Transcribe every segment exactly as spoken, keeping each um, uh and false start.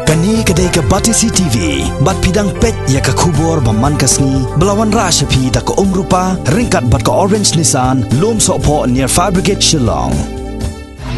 Kane ka dei ka Batesi T V, bad phi dang peit ïa ka khubor ba man ka sngi, ba la wanrah sha phi da ka Umrupa, ryngkat bad ka Orange Nissan, Lum Sohphoh near Fire Brigade Shillong.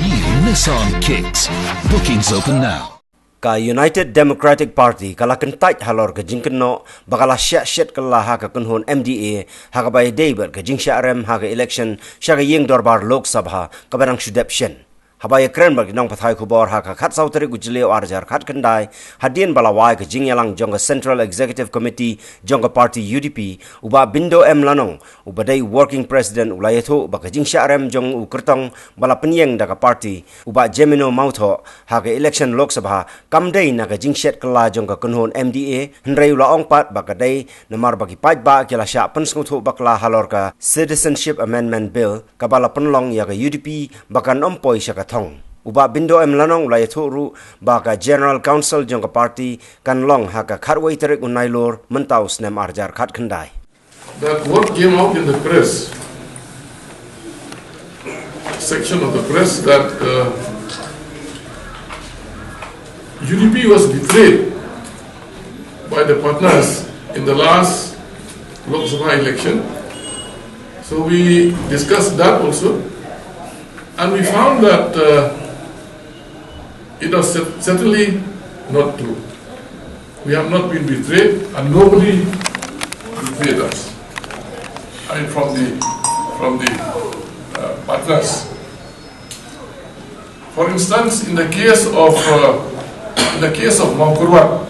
New Nissan Kicks. Bookings open now. Ka United Democratic Party ka la kyntait halor ka jingkynnoh ba ka la shah shet kylla ha ka kynhun M D A ha kaba ïadei bad ka jingshah rem ha ka election sha ka ïing dorbar Lok Sabha kaba dang shu dep shen. Haba ïakren bad ki nongpathai khubor ha ka khatsaw tarik u Jylliew arhajar khatkhyndai, hadien ba la wai ka jingïalang jong ka Central Executive Committee jong ka party U D P, u Bah Bindo M Lanong, uba dei Working President, u la ïathuh ba ka jingshah rem jong u kyrtong ba la pynïeng da ka party, u Bah Jemino Mawthoh, ha ka election Lok Sabha kam dei na ka jingshet kylla jong ka kynhun M D A, hynrei u la ong pat ba ka dei namar ba ki paidbah ki la shah pynsngewthuh bakla halor ka Citizenship Amendment Bill kaba la pynlong ïa ka U D P ba kan ym poi sha ka thong. U Bah Bindo M Lanong u la ïathuh ruh ba ka General Council jong ka party kan long ha ka khatwei tarik u Nailur mynta u snem arhajar khatkhyndai. That what came out in the press section of the press that uh, U D P was betrayed by the partners in the last Lok Sabha election. So we discussed that also, and we found that uh, it was cer- certainly not true. We have not been betrayed, and nobody betrayed us. I mean, from the from the uh, partners. For instance, in the case of uh, in the case of Mawkyrwat,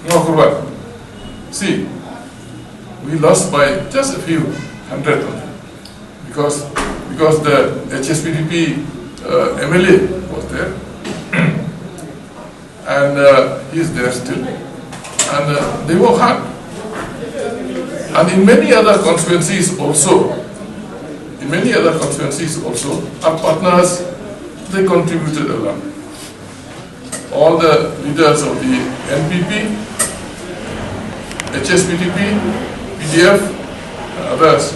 Mawkyrwat, see, we lost by just a few hundred only, because because the H S P D P uh, M L A was there, and uh, he is there still, and uh, they work hard. And in many other constituencies also, in many other constituencies also, our partners, they contributed a lot. All the leaders of the N P P, H S P D P, P D F, and others,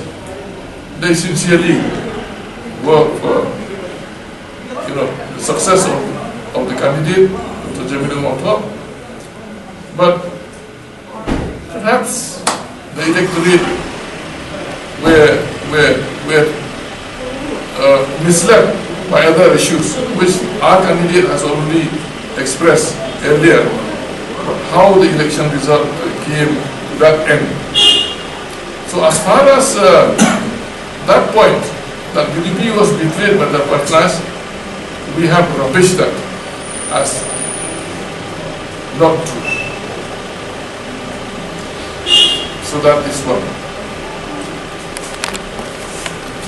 they sincerely work for, you know, the success of, of the candidate, Doctor Jemino Mawthoh. But perhaps the electorate were, were, were uh, misled by other issues, which our candidate has already expressed earlier, how the election result came to that end. So as far as uh, that point, that U D P was betrayed by the partners, we have rubbished that as not true. So that is one.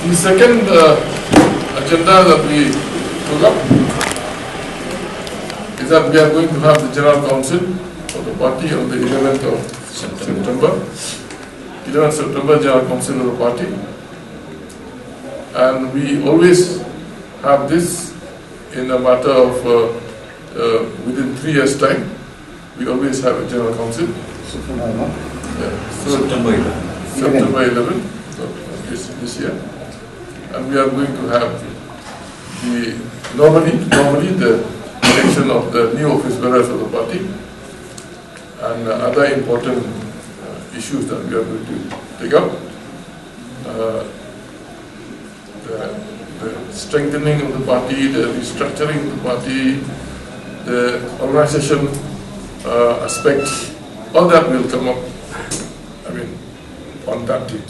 The second uh, agenda that we took up is that we are going to have the General Council of the party on the eleventh of September. eleventh September, General Council of the party. And we always have this in a matter of uh, uh, within three years' time. We always have a general council. So, for now, no? Yeah. So, September eleven. September eleven, so this, this year. And we are going to have the, normally, normally the election of the new office bearers of the party and uh, other important uh, issues that we are going to take up. Uh, the, the strengthening of the party, the restructuring of the party, the organization uh, aspects, all that will come up, I mean, on that day.